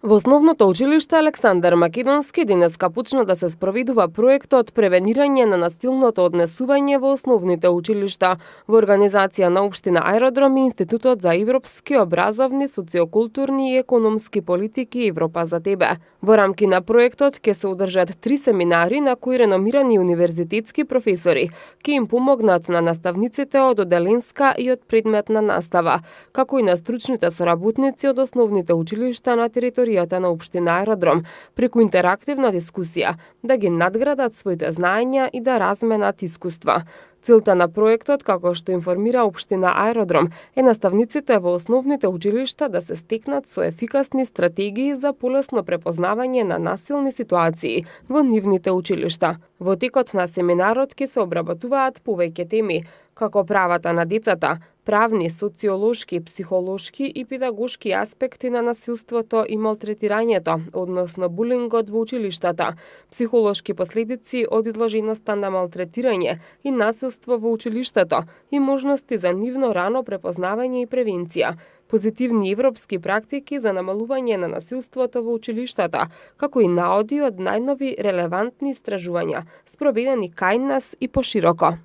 Во основното училиште Александар Македонски денеска почна да се спроведува проектот Превенирање на насилното однесување во основните училишта во организација на Општина Аеродром и Институтот за европски, образовни, социокултурни и економски политики Европа за тебе. Во рамки на проектот ќе се одржат 3 семинари на кои реномирани универзитетски професори ќе им помогнат на наставниците од оделенска и од предметна настава, како и на стручните соработници од основните училишта на територијата на Општина Аеродром, преку интерактивна дискусија, да ги надградат своите знаења и да разменат искуства. Целта на проектот, како што информира Општина Аеродром, е наставниците во основните училишта да се стекнат со ефикасни стратегии за полесно препознавање на насилни ситуации во нивните училишта. Во текот на семинарот ќе се обработуваат повеќе теми, како правата на децата, правни, социолошки, психолошки и педагошки аспекти на насилството и малтретирањето, односно булингот во училиштата, психолошки последици од изложеноста на малтретирање и насилство во училиштето и можности за нивно рано препознавање и превенција, позитивни европски практики за намалување на насилството во училиштата, како и наоди од најнови релевантни истражувања, спроведени кај нас и пошироко.